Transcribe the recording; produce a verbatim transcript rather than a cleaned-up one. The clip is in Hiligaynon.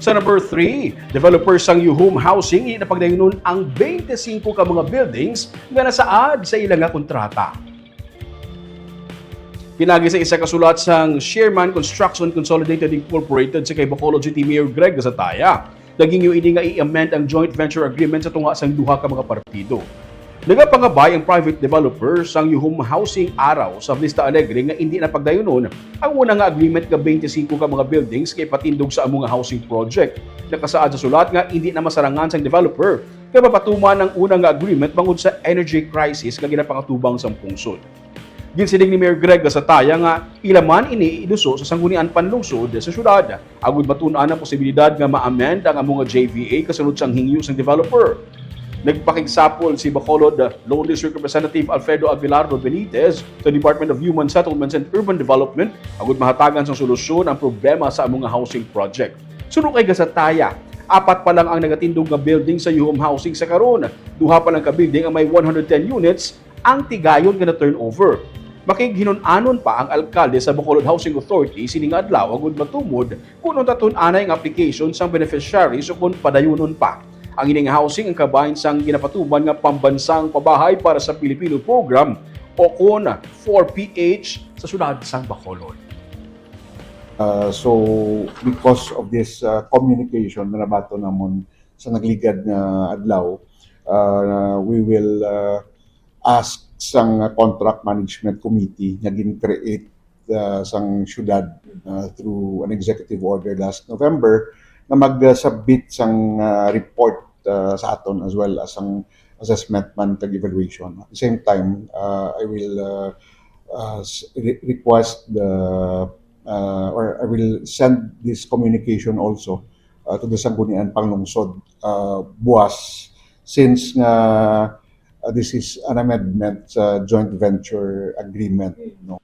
Sa number three, developer sang Yuhum Housing, hindi na pagdayunon ang twenty-five ka mga buildings nga nasaad sa ila nga kontrata. Pinagi sa isa ka sulat sang Sherman Construction Consolidated Incorporated sa kay Bacolod City Mayor Greg Gasataya, naghingyo ini nga i-amend ang joint venture agreement sa tunga sang duha ka mga partido. Nagapangabay ang private developer sang Yuhum Housing Araw sa Vista Alegre nga indi na pagdayunon ang una nga agreement nga twenty-five ka mga buildings nga ipatindog sa amo nga housing project. Nakasaad sa sulat nga indi na masarangan sang developer nga mapatuman ang una nga agreement bangod sa energy crisis nga ginapangatubang sang pungsod. Ginsiling ni Mayor Greg Gasataya nga ila man ini iluso sa Sangguniang Panlungsod sa syudad agud matun-an ang posibilidad nga ma-amend ang amo nga J V A kasunod sang hingyo sang developer. Nagpakigsapol si Bacolod Lone District Representative Alfredo Aguilardo Benitez sa Department of Human Settlements and Urban Development agud mahatagan sang solusyon ang problema sa amo nga housing project. Suno kay Gasataya, apat pa lang ang nagatindog nga building sa Yuhum Housing sa karon. Duha pa lang ka building ang may one hundred ten units ang tigayon nga na-turnover. Makighinun-anon pa ang alkalde sa Bacolod Housing Authority sining adlaw agud matumod kon untatun anay ang application sang beneficiaries o kon padayunon pa. Ang ining housing ang kabahin sang ginapatuman nga pambansang pabahay para sa Pilipino program o kon four P H sa siyudad sang Bacolod. Uh, so, because of this uh, communication na nabaton namon sa nagligad nga adlaw, uh, we will uh, ask sang uh, contract management committee nga gin-create uh, sang syudad uh, through an executive order last November na mag-submit sang uh, report uh, sa aton as well as ang assessment man kag evaluation. At the same time, uh, I will uh, uh, s- re- request the uh, or I will send this communication also uh, to the Sangguniang Panlungsod uh, buwas, since nga uh, this is an amendment sa joint venture agreement, no?